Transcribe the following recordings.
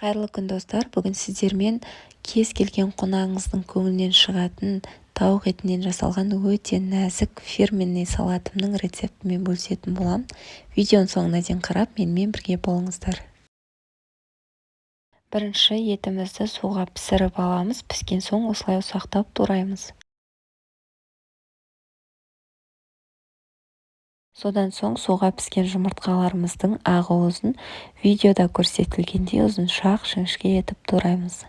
Қайырлы күн, достар! Бүгін сіздермен кез келген қонағыңыздың көңілінен шығатын тауық етінен жасалған өте нәзік фирменный салатымның рецептімен бөлісетін боламын. Видеоның соңына дейін қарап, менімен бірге болыңыздар. Бірінші етімізді суға пісіріп аламыз. Піскен соң осылай ұсақтап тураймыз. Содан соң суға піскен жұмыртқаларымыздың ақуызын видеода көрсетілгендей ұзыншақ, жіңішке етіп тураймыз.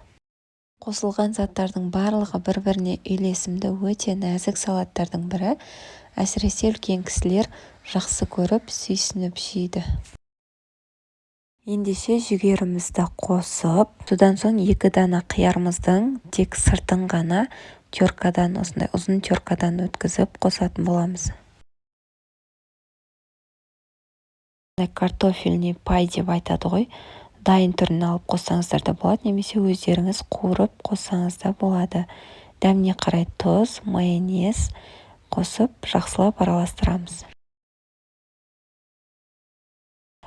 Қосылған заттардың барлығы бір-біріне үйлесімді, өте нәзік салаттардың бірі. Әсіресе үлкен кісілер жақсы көріп, сүйсініп жейді. Ендеше жүгерімізді қосып, содан соң 2 дана қиярымыздың тек сыртын ғана теркадан, осындай ұзын теркадан өткізіп қосатын боламыз. Картофельный пай деп айтады ғой, дайын түрін алып қоссаңыздар да болады, немесе өздеріңіз қуырып қоссаңыз да болады. Дәміне қарай тұз, майонез қосып, жақсылап араластырамыз.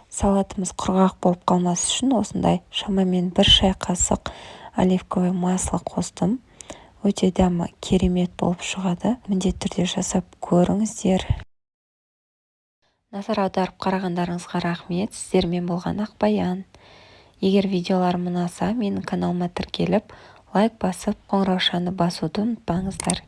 Салатымыз құрғақ болып қалмас үшін осындай шамамен 1 шай қасық оливковый масло қостым. Өте дәмі керемет болып шығады. Міндетті түрде жасап көріңіздер. Назар аударып қарағандарыңызға рахмет. Сіздермен болған Ақбаян. Егер видеоларым ұнаса, менің каналыма тіркеліп, лайк басып, қоңыраушаны басуды ұмытпаңыздар.